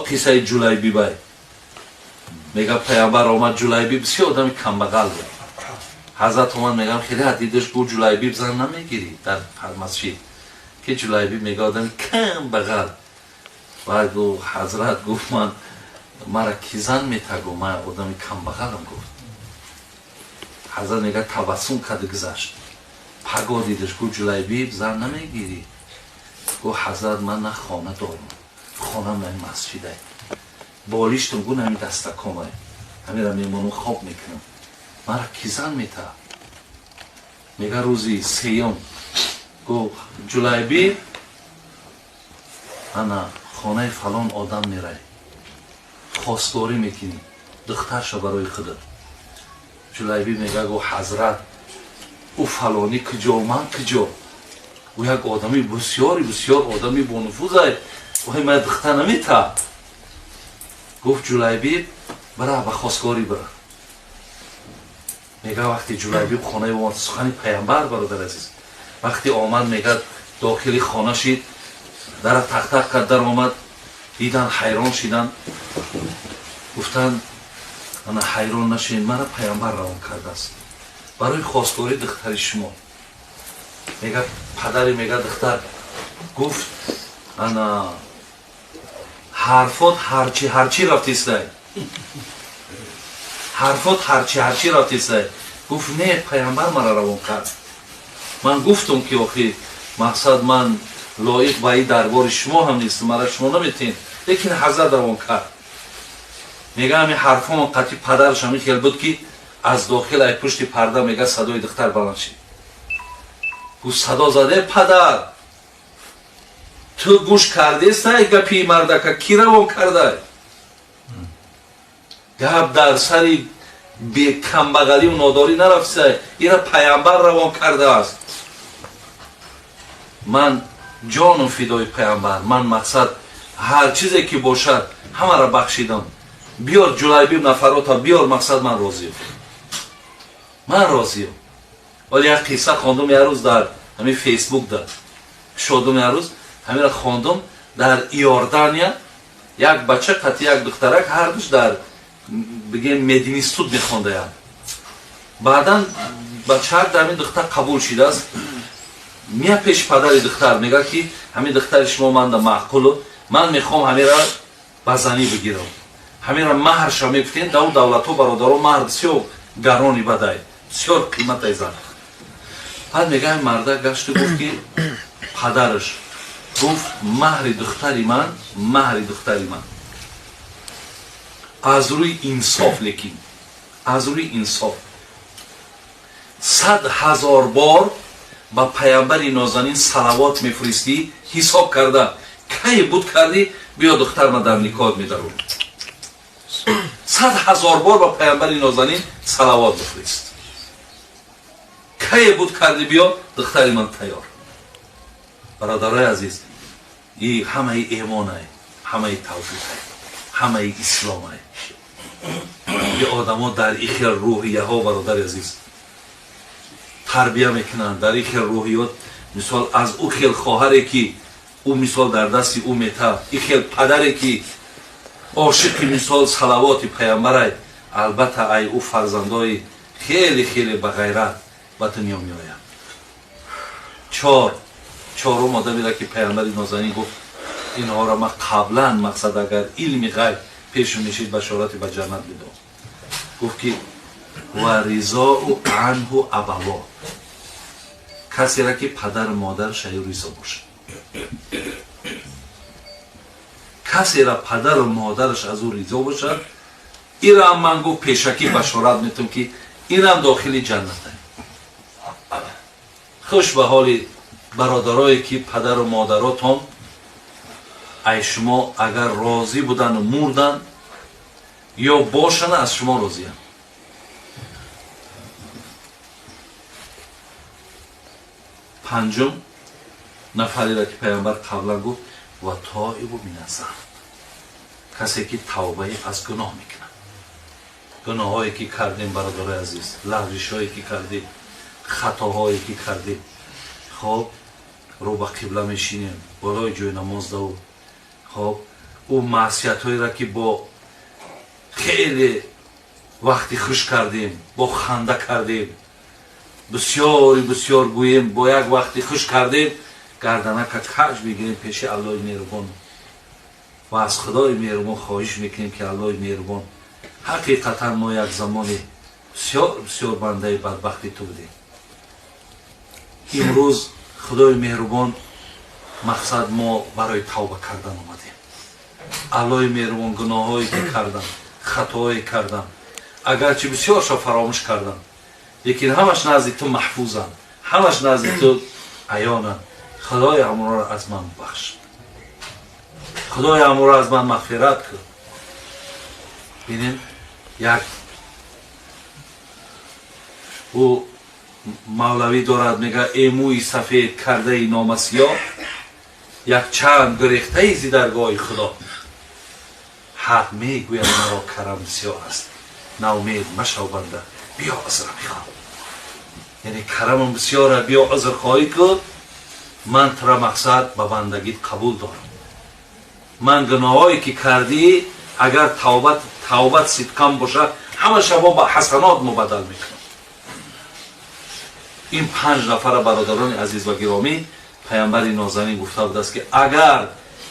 қиссаи Ҷулайбибай. Мега паямбар омад, Ҷулайбиб бисёр одами камбағал буд. Ҳазрат омад, мегам хеле дидаш, гуфт Ҷулайбиб зан намегирӣ дар масҷид. Ки Ҷулайбиб мега одами камбағал. Баъд гуфт ҳазрат, гуфт ман мара ки зан метагу, ман одами камбағалам гуфт. Ҳазрат мега табассум кард, гузашт. Паго дидаш, гуфт Ҷулайбиб зан намегирӣ. Гуфт ҳазрат ман на хона дорам, хонам на масҷидай, болиштам гу нами дастакомай, ҳамира мемонам хоб мекунам, мара ки зан мета. Мега рӯзи сеюм гуфт Ҷулайбиб ана хонаи фалон одам мерай, хостгорӣ мекунӣ духтарша барои худат. Ҷулайбиб мега гуфт ҳазрат ӯ фалонӣ куҷо, ман куҷо? Ӯ як одами бисёри бисёр одами бонуфузай, ой ман духтар намета. Гуфт Ҷулайбиб бира ба хостгорӣ бира. Мега вақти Ҷулайбиб хонаи омад, сухани паямбар бародар азиз, вақти омад мега дохили хона шид, дара тақтақ кард, дар омад, дидан ҳайрон шидан, гуфтанд ана ҳайрон нашед, мара паямбар равон кардааст барои хостгории духтари шумо. Мега падари мега духтар гуфт ана ҳарфот ҳарчи ҳарчи рафтистай, ҳарфот ҳарчи ҳарчи рафтистай. Гуфт не, паямбар мара равон кард. Ман гуфтам ки охи мақсад ман лоиқ ба ин дарбори шумо ҳам нестам, мара шумо наметин, лекин ҳазрат равон кард. Мега ҳами ҳарфомон қатъи падараш ҳамин хел буд ки аз дохил ай пушти парда мега садои духтар баланд шид. Гуфт садо заде падар, ту гӯш кардестай гапи мардака, ки равон кардай? Гап дар сари бекамбағалию нодорӣ нарафтистай, ира паямбар равон кардааст. Ман ҷону фидои паямбар, ман мақсад ҳар чизе ки бошад ҳамаро бахшидам. Биёр Ҷулайбиб нафарота биёр, мақсад ман розиям, ман розиям. Вале як қисса хондум як рӯз дар ҳамин Фейсбук да шодум, як рӯз ҳаминро хондум. Дар Иордания як бача қати як духтарак, ҳардуш дар бигем мединститут мехондаянд. Баъдан бачаак дар ҳамин духтар қабул шидааст, мия пеши падари духтар, мега ки ҳамин духтари шумо манда маъқулу, ман мехоҳам ҳамира ба занӣ бигирам, ҳамира маҳрша мегуфтем. Дар давлатҳо бародаро маҳр бисёр гарони бадай, бисёр қиматай зан. Баъд мега марда гашту гуфт ки падараш гуфт маҳри духтари ман, маҳри духтари ман аз рӯи инсоф, лекин аз рӯи инсоф 100 000 бор ба паямбари нозанин салавот мефиристӣ, ҳисоб карда кай буд кардӣ, биё духтар ма дар никоҳ медарум. 100 000 бор ба паямбари нозанин салавот бифирист, кай буд кардӣ, биё духтари ман тайёр. Бародарои азиз, и ҳамаи эмонай, ҳамаи тавфиқай, ҳамаи исломай. И одамо дар и хел рӯҳияҳо бародари азиз тарбия мекунанд, дар ин хел рӯҳиёт, мисол аз ӯ хел хоҳаре ки ӯ мисол дар дасти ӯ мета, ин хел падаре ки ошиқи мисол салавоти паямбарай, албатта ай ӯ фарзандои хеле хеле бағайрат ба дунё меояд. Чорум одамеро ки паямбари нозанин гуфт инҳоро ман қаблан мақсад агар илми ғайб пешу мешид башорати ба ҷаннат бидод. Гуфт ки ва ризоу анҳу абаво, касеро ки падару модараш аю ризо бошад, касеро падару модараш аз ӯ ризо бошад, инам ман гуфт пешакӣ башорат метавам ки инам дохили ҷаннат. Хуш ба ҳоли бародарое ки падару модаротон ай шумо агар розӣ будану мурдан ё бошанд, аз шумо розиянд. Панҷум нафареро ки паямбар қаблан гуфт ва тоибу миназзанб, касе ки тавбаи аз гуноҳ мекунад. Гуноҳҳое ки кардем бародарои азиз, лағзишҳое ки кардем, хатоҳое ки кардем, хоб рӯ ба қибла мешинем болои ҷои намоз даву хоб Ӯ маъсиятҳоеро ки бо хеле вақти хуш кардем, бо ханда кардем, бисёри бисёр гӯем, бо як вақти хуш кардем, гарданака каҷ мегирем пеши Аллоҳи меҳрубон ва аз Худои меҳрубон хоҳиш мекунем, ки Аллоҳи меҳрубон, ҳақиқатан мо як замоне бисёр бисёр бандаи бадбахти ту будем. Имрӯз, Худои меҳрубон, мақсад мо барои тавба кардан омадем. Аллоҳи меҳрубон, гуноҳҳое ки кардам, хатоҳое кардам, агарчи бисёршо фаромӯш кардам, лекин ҳамаш назди ту маҳфузанд, ҳамаш назди ту аёнанд. Худои, ҳамонро аз ман бахш, Худои, ҳамонро аз ман мағфират кун. Бинем, як ӯ мавлавӣ дорад, мега: «Э мӯи сафед кардаи номасиёҳ, як чанд гурехтаи зи даргоҳи Худо, ҳақ мегӯяд маро карам бисёр аст, наумед машав банда, биё узр бихоҳ». Яъне карамам бисёра, биё узрхоҳӣ кун, ман тура мақсад ба бандагит қабул дорам. Ман гуноҳое ки кардӣ, агар тавбат сидқан бошад, ҳамаша мо ба ҳасанот мубаддал мекунам. Ин панҷ нафара, бародарони азиз ва гиромӣ, паямбари нозанин гуфта будааст, ки агар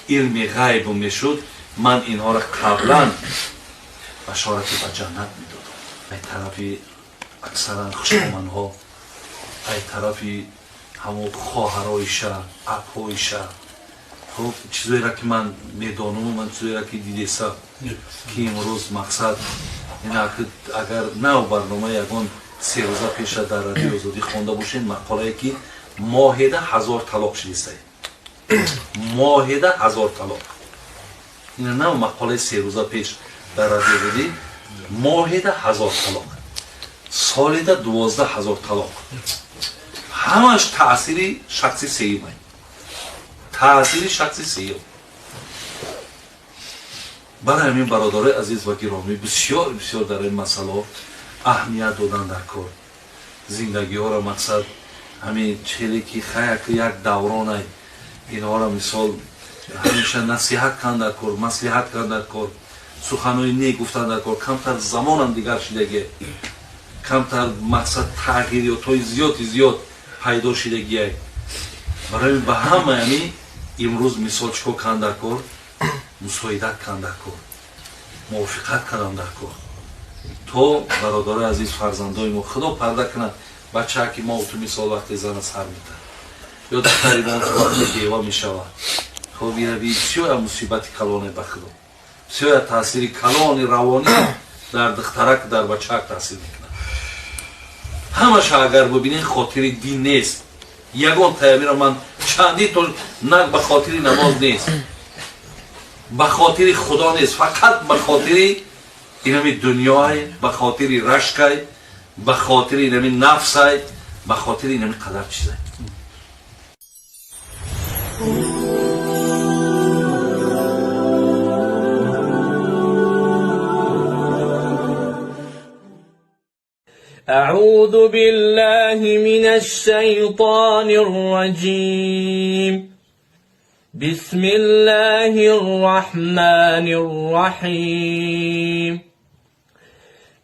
илми ғайб мешуд, ман инҳоро қаблан башорати ба ҷаннат медодам. Ай тарафи аксаран хушоманҳо, ай тарафи ҳамон хоҳароиша, апҳоиша, хуб, чизоеро ки ман медонаму ман чизоеро ки дидесам, ки имрӯз мақсад агар нав барнома ягон 3 рӯза пеша дар Радиои Озодӣ хонда бошед, мақолае ки моҳеда 1000 талоқ шидисай, моҳеда 1000 талоқ. Ина нав мақолаи 3 рӯза пеш дар Радиои Озодӣ: моҳеда 1000 талоқ, соледа 12 000 талоқ. Ҳамаш таъсири шахси сеюмай, таъсири шахси сеюм. Барои ҳамин, бародарои азиз ва гиромӣ, бисёр бисёр дар ин масъалаҳо аҳамият додан дар кор. Зиндагиҳоро мақсад ҳамин челе ки хаяк як давронай, инҳоро мисол ҳамеша насиҳат кан дар кор, маслиҳат кан дар кор, суханои нек гуфтан дар кор. Камтар замонам дигар шидаге, камтар мақсад тағйирётҳои зиёди зиёд пайдо шидагиай. Барои ба ҳамаи ҳамин имрӯз мисол чӣ кор кан дар кор? Мусоидат кан дар кор, мувофиқат кардан дар кор. То бародарои азиз, фарзандои мо, Худо парда кунад, бачаа ки мо ту мисол вақте зана сар метад ё духтари мо ту вақте бева мешавад, хоб, ирави бисёр мусибати калоне, ба Худо, бисёр таъсири калони равонӣ дар духтарак, дар бачаак таъсир мекунад. Ҳамаша агар бибинед, хотири дин нест. Ягон таямиро ман чанди то на ба хотири намоз нест, ба хотири Худо нест, фақат ба хотири инами дунёай, ба хотири рашкай, ба хотири инами нафсай, ба хотири инами қадар чизай. أعوذ بالله من الشيطان الرجيم. بسم الله الرحمن الرحيم.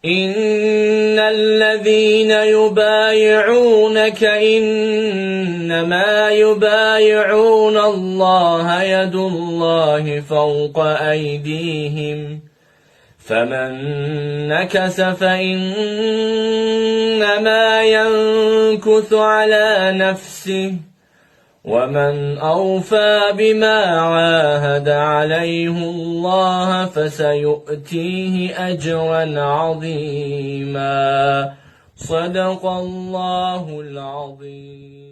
إن الذين يبايعونك إنما يبايعون الله، يد الله فوق أيديهم، فمن نكث فإنما ينكث على نفسه، ومن أوفى بما عاهد عليه الله فسيؤتيه أجرا عظيما. صدق الله العظيم.